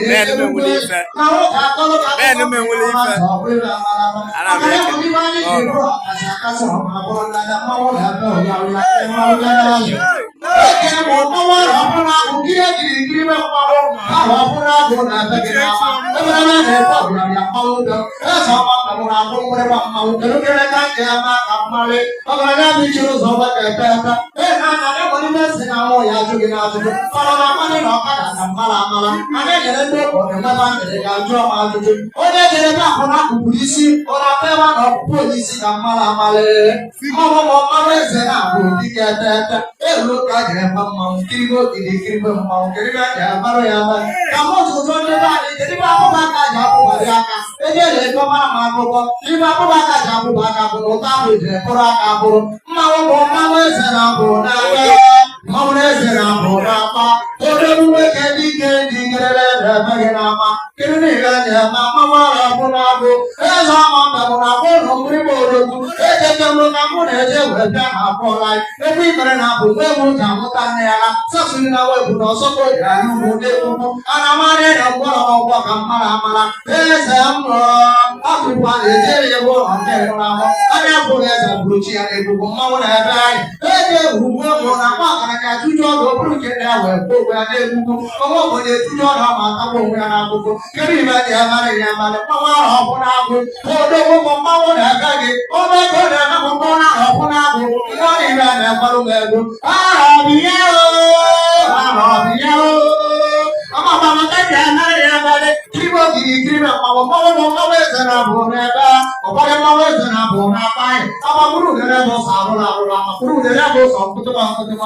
Men menwuli ife. Men menwuli ife. Ana m eke n'ụlọ. Onye jere ebe akwụna akụpụrụ isi, ọ na-akpa ebe a na ọkpụkpụ onye isi ka mmara amalị. Mmanwụ ma mmanwụ eze na-abụ dike etete elu ka ga-eme mmanwụ kiribe ogidi kiribe mmanwụ kiribe a ga-amarụ ya ama ka m ụtụtụ ndị be anyị kedu ibe akpụkpọ aka ji akpụkparị aka eje na-ego mara m akụkọ ibe akpụkpọ aka ji akpụkpọ aka bụ na ụtọ ahụ jiri kpụrụ aka bụrụ mmanwụ bụ mmanwụ eze na-abụ n'aka mmanwụ na eze na-abụ n'akpa odogwu nwoke dike dị kerere na-eme gị n'ama kedu niile a na-eme mmanwụ ara bụ na-abụ eze ọma mba bụ na abụ ụlọ mgbịrịgba odogwu echete m ka mụ na-eje wee bịa na abụọla egwu ikpere na-abụ nwa ewu ji amụta nne ya la sasiri na webụ na ọsọkọ ji anya ugwu n'ekwukwu a na-amarị na mgbọrọ n'ọgbọ ka mmara amara eze mmụọ akụkwa na-ejere ya bụ ụlọ ndị nwụrụ anwụ anya bụrụ eze bụrụ chi ya n'egbugbu mmanwụ na-ebe anyị eji egwugwu egwu na akpa akara ka tụjụ ọdụ ọ bụrụ nke ya wee gbuo onwe ya n'egbugbu ọnwa obodo etụjụ ọdụ ma atagbu onwe ya n'akụkụ kedu ibe dị amarị ya amarị mmanwụ ahụ ọkwụ na-agụ odogwu bụ mmanwụ na-ebe gị omego na-eme bụ mmanwụ ahụ ọkwụ na-agụ nwa ibe na-egbarụ m egwu ahọbịa ahọbịa kiribe ogiri kiribe mmanwụ mmanwụ bụ mmanwụ eze na-abụ n'ebe ụfọdụ mmanwụ eze na-abụ n'akpa anyị amagburu udere bụ sọ arụrụ arụrụ amagburu udere bụ sọ nkụtụma nkụtụma.